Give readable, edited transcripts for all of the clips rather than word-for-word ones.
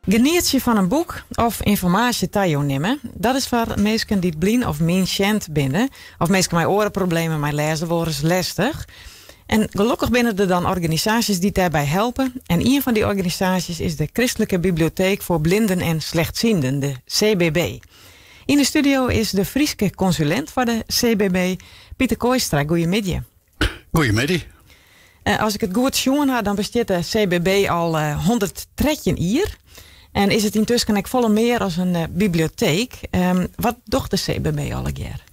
Genietsje fan in boek of ynformaasje ta jo nimme, dat is foar minsken dy't blyn of minsjend binne, of minsken mei oare problemen mei lêzen wolris lestich. En gelokkich binne der dan organisaasjes dy't dêrby helpe. En ien fan dy organisaasjes is de Christelijke Bibliotheek voor Blinden en Slechtzienden, de CBB. Yn de studio is de Fryske konsulint foar de CBB, Pieter Kooistra. Goeiemiddei. Goeiemiddei. Eh, as ik it goed sjoen ha, dan bestiet de CBB al 113 eh, jier. En is it yntusken ek folle mear as in eh, biblioteek. Ehm, wat docht de CBB allegear?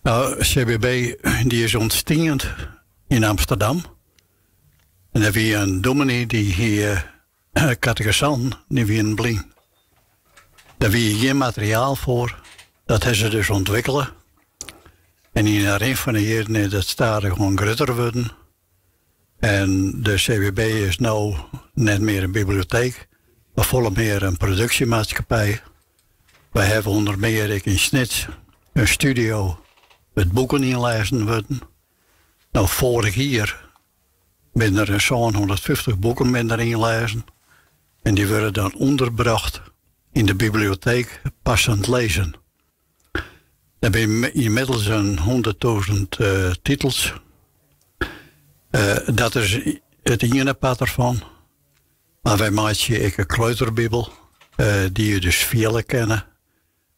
Nou, CBB dy is ûntstien yn Amsterdam. En der wie in dominee dy hie kategisanten, dy wienen blyn. Dêr wie gjin materiaal foar. Dat ha se dus ûntwikkele. En yn de rin fan de jierren is dat stadichoan grutter wurden. En de CBB is no net mear in biblioteek, mar folle mear in produksjemaatskippij. Wy hawwe ûnder mear ek yn Snits in studio wêr't boeken ynlêzen wurden. No, foarich jier binne der in 750 boeken binne der ynlêzen en dy wurde dan ûnderbrocht yn de biblioteek Passend Lezen. Der binne ynmiddels in 100.000 titels. Dat is it iene part derfan. Mar wy meitsje ek in kleuterbibel, dy't je dus fiele kinne,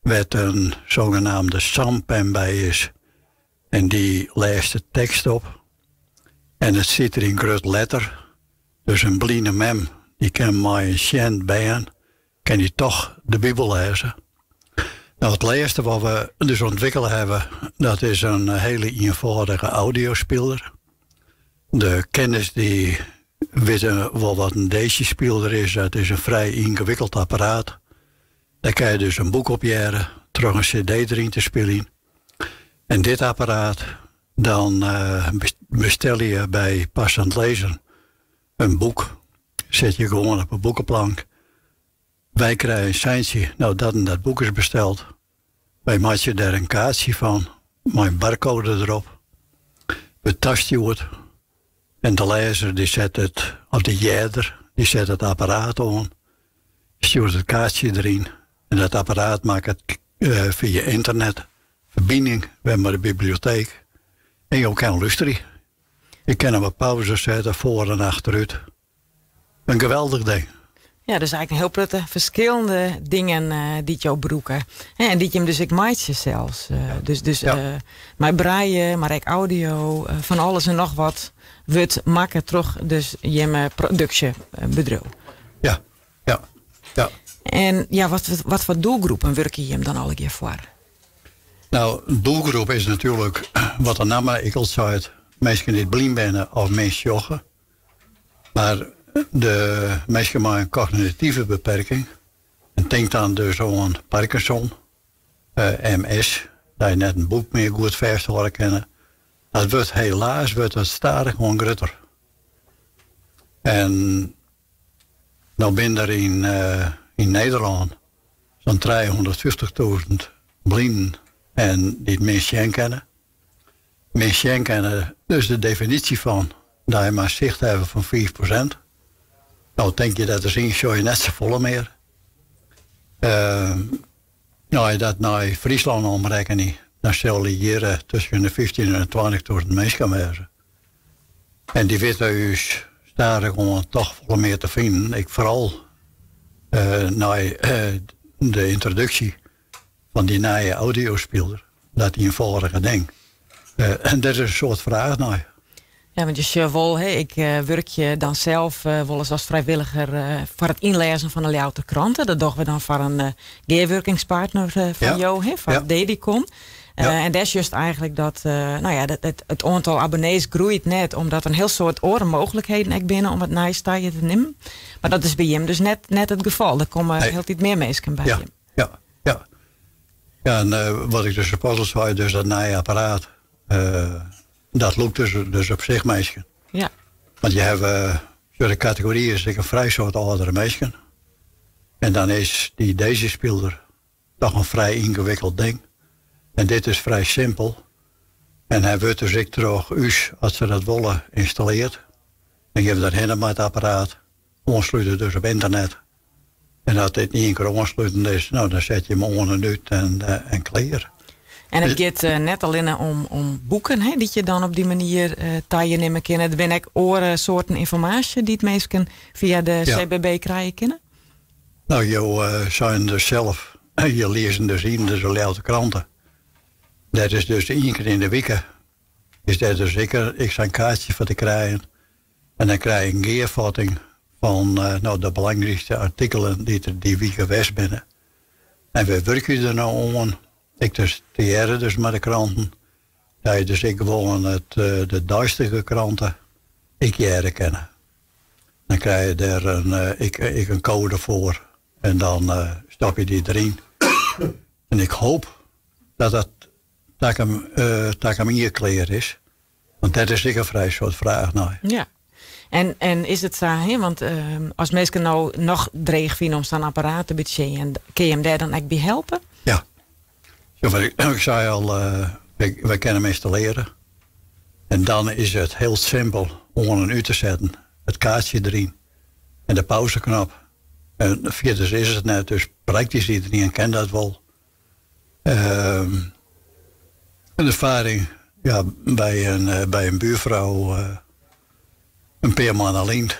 wêr't in sogenaamde SAM-pen by is. En dy lêst de tekst op. En it stiet der yn grut letter. Dus in bline mem dy kin mei in sjend bern kin dy toch de Bibel lêze. No, it lêste wat we dus ûntwikkele hawwe, dat is in hiele ienfâldige audiospiler. De kennis dy witte wol wat in Daisy-spiler is. Dat is in frij yngewikkeld apparaat. Dêr kinne je dus in boek op hearre troch in CD deryn te spyljen. En dit apparaat, dan bestelle je by Passend Lezen in boek. Set je gewoan op 'e boekeplank. Wy krije in seintsje, no dat en dat boek is besteld. Wy meitsje dêr in kaartsje fan mei in barcode derop. Wurdt tastjoerd en de lêzer dy set it, of de hearder, dy set it apparaat oan, stjoert it kaartsje deryn en dat apparaat makket fia ynternet ferbining wer mei de biblioteek en jo kinne lústerje. Je kinne him op pauze sette, foar en achterút. In geweldich ding. Ja, dus eigentlik in hiel protte ferskillende dingen eh, dy't jo brûke. En dy't jim dus ek meitsje sels. Eh, dus dus ja. Eh, mei braille, mar ek audio, fan alles en noch wat wurdt makke troch dus jimme produksjebedriuw. Ja. En ja, wat, wat foar doelgroepen wurkje jim dan allegear foar? No, doelgroep is natuerlik, wat de namme ek al seit, minsken dy't blyn binne of min sjogge. Mar de minsken mei in kognitive beperking, en tink dan dus oan Parkinson, MS, dat je net in boek mear goed fêsthâlde kinne, dat wurdt helaas wurdt dat stadichoan grutter. En no binne der yn, yn Nederlân sa'n 350.000 blinen en dy't min sjen kinne. Min sjen kinne, dus de definysje fan dat je mar sicht hawwe fan 5%. No tink je dat der syn sjogge je net safolle mear. Uh, no, as je dat nei Fryslân omrekkenje, dan sille hjir tusken de 15 en de 20.000 minsken wêze. En dy witte ús stadichoan toch folle mear te finen. Ek foaral uh, nei uh, de yntroduksje fan dy nije audiospiler, dat ienfâldige ding. Uh, en dêr is in soad fraach nei. Ja, want je sjogge wol, hè, ik wurkje dan sels wolris as frijwilliger foar it ynlêzen fan de Ljouwerter Krante. Dat dogge we dan foar in gearwurkingspartner fan jo, hè, foar Dedicon. En dêr sjochst eigentlik dat, no ja, dat it, it oantal abonnees groeit net, omdat der in hiel soad oare mooglikheden ek binne om it nijs ta je te nimmen. Mar dat is by jim dus net, net it gefal. Der komme Nee. hieltyd mear minsken by jim. Ja. Ja, en wat ik dus pas al sei, dus dat nije apparaat, dat lûkt dus, dus op sich minsken. Want je hawwe, de kategory is ek in frij soad âldere minsken. En dan is dy Daisy-spiler toch in frij yngewikkeld ding. En dit is frij simpel. En hy wurdt dus ek troch ús, as se dat wolle, ynstalleard. Dan geane we derhinne mei it apparaat, oanslute dus op ynternet. En as dit ien kear oansluten is, no, dan set je him oan en út en klear. En it giet net allinne om boeken, hè, dy't je dan op dy manier ta je nimme kinne. Der binne ek oare soarten ynformaasje dy't minsken fia de CBB krije kinne. No, jo seinen dus sels, je lêze dus yn de Ljouwerter Krante. Dat is dus ien kear yn de wike is dêr dus ek sa'n kaartsje foar te krijen. En dan krij je in gearfetting fan no, de belangrykste artikelen dy't der dy wike west binne. En wy wurkje der no oan, ek dus tegearre dus mei de kranten, dat je dus ek gewoan de deistige krante ek hearre kinne. Dan krij je dêr ek in koade foar en dan stop je dy deryn. En ik hoop dat dat takom jier klear is. Want dêr is ek in frij soad fraach nei. Ja. En is it sa, hè, want as minsken no noch dreech fine om sa'n apparaat te betsjinjen, kinne je him dêr dan ek by helpe? Ja. Ja, ik sei al, wy kinne him ynstallearje. En dan is it hiel simpel oan en út te setten. It kaartsje deryn en de pauzeknop. En fierders is it net, dus praktysk iderien ken dat wol. In erfaring, ja, by in buorfrou in pear moanne lyn.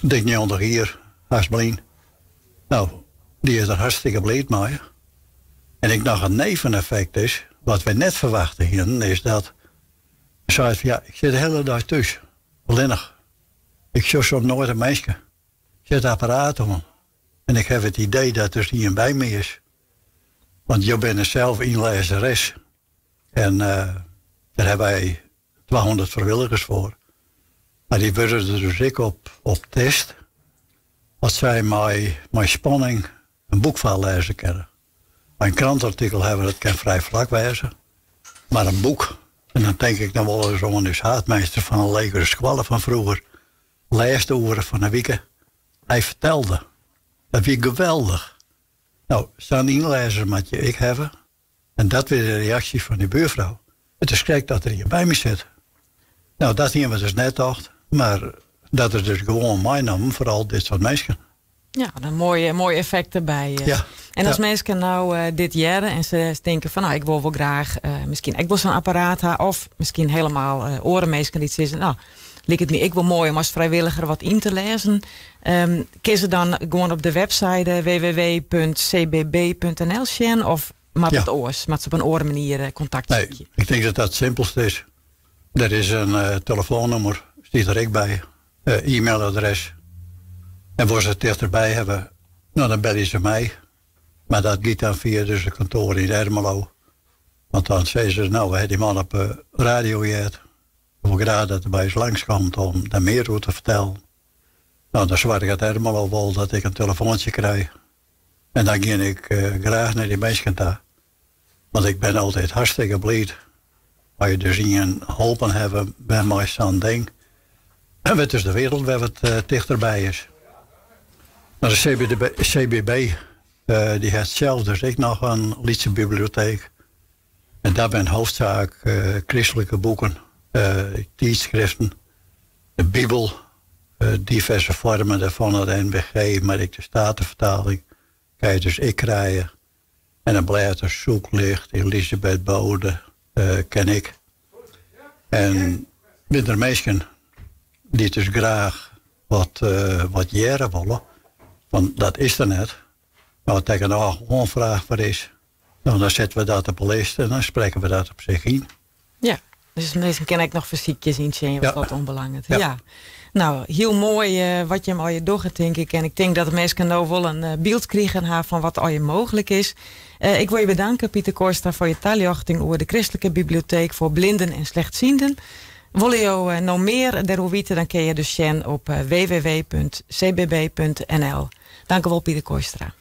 Dik 90 jier, hast blyn. No, dy is der hartstikke bliid mei. En ek noch in neveneffekt is, wat wy net ferwachte hienen, is dat seit fan, ja, ik sit de hiele dei thús, allinnich. Ik sjoch soms noait in minske. Ik set it apparaat oan. En ik haw it idee dat der ien by my is. Want jo binne sels ynlêzeres. En dêr hawwe wy 200 frijwilligers foar. Mar dy wurde der dus ek op test. As sy mei spanning in boek foarlêze kinne. By in krantartikel hawwe dat kin frij flak wêze. Mar in boek, en dan tink ik dan wolris oan ús haadmeester fan de legere skoalle fan froeger, lêste oere fan de wike. Hy fertelde. Dat wie geweldich. No, sa'n ynlêzer moat je ek hawwe. En dat wie de reaksje fan dy buorfrou. It is krekt dat der ien by my sit. No, dat hiene we dus net tocht. Mar dat is dus gewoan meinommen foar al dit soart minsken. Ja, in moai effekt derby. Ja. En as minsken no dit hearre en se tinke fan, no, ik wol wol graach miskien ek wol sa'n apparaat ha, of miskien helemaal oare minsken dy't sizze, no, liket my ek wol moai om as frijwilliger wat yn te lêzen. Kinne se dan gewoan op de webside www.cbb.nl sjen of moat it oars? Moat se op in oare manier kontakt Nee, sykje? ik tink dat dat it simpelste is. Der is in telefoannûmer, stiet der ek by, e-mailadres. En wolle se it tichterby hawwe, no, dan belje se my. Mar dat giet dan fia dus it kantoar yn Ermelo. Want dan sizze se, no, we hawwe dy man op de radio heard. Ik wol graach dat er by ús langskomt om dêr mear oer te fertellen. No, dan soarget Ermelo wol dat ik in telefoantsje krij. En dan gean ik graach nei dy minsken ta. Want ik bin altyd hartstikke bliid as je dus ien holpen hawwe by mei sa'n ding. En wêr't dus de wereld wer wat tichterby is. Mar de CBB dy hat sels dus ek noch in lytse biblioteek. En dat binne hoofdzaak kristlike boeken, tiidskriften, de Bibel, diverse foarmen dêrfan, it NBG, mar ek de Statenvertaling, kinne je dus ek krije. En dan blêd as Zoeklicht, Elisabeth Bode, ken ik. En binne der minsken dy't dus graach wat hearre wolle, want dat is der net. Mar as dêr genôch oanfraach foar is, dan sette we dat op de list en dan sprekke we dat op sich yn. Ja, dus minsken kinne ek noch fersykjes yntsjinje wat dat oanbelanget. Ja. No, hiel moai wat jim allegear dogge, tink ik. En ik tink dat de minsken no wol in byld krigen ha fan wat allegear mooglik is. Ik wol je bedanke, Pieter Kooistra, foar je taljochting oer de Kristlike Biblioteek foar Blinden en Slechtzienden. Wolle jo no mear dêroer witte, dan kinne je dus sjen op www.cbb.nl. Dankewol, Pieter Kooistra.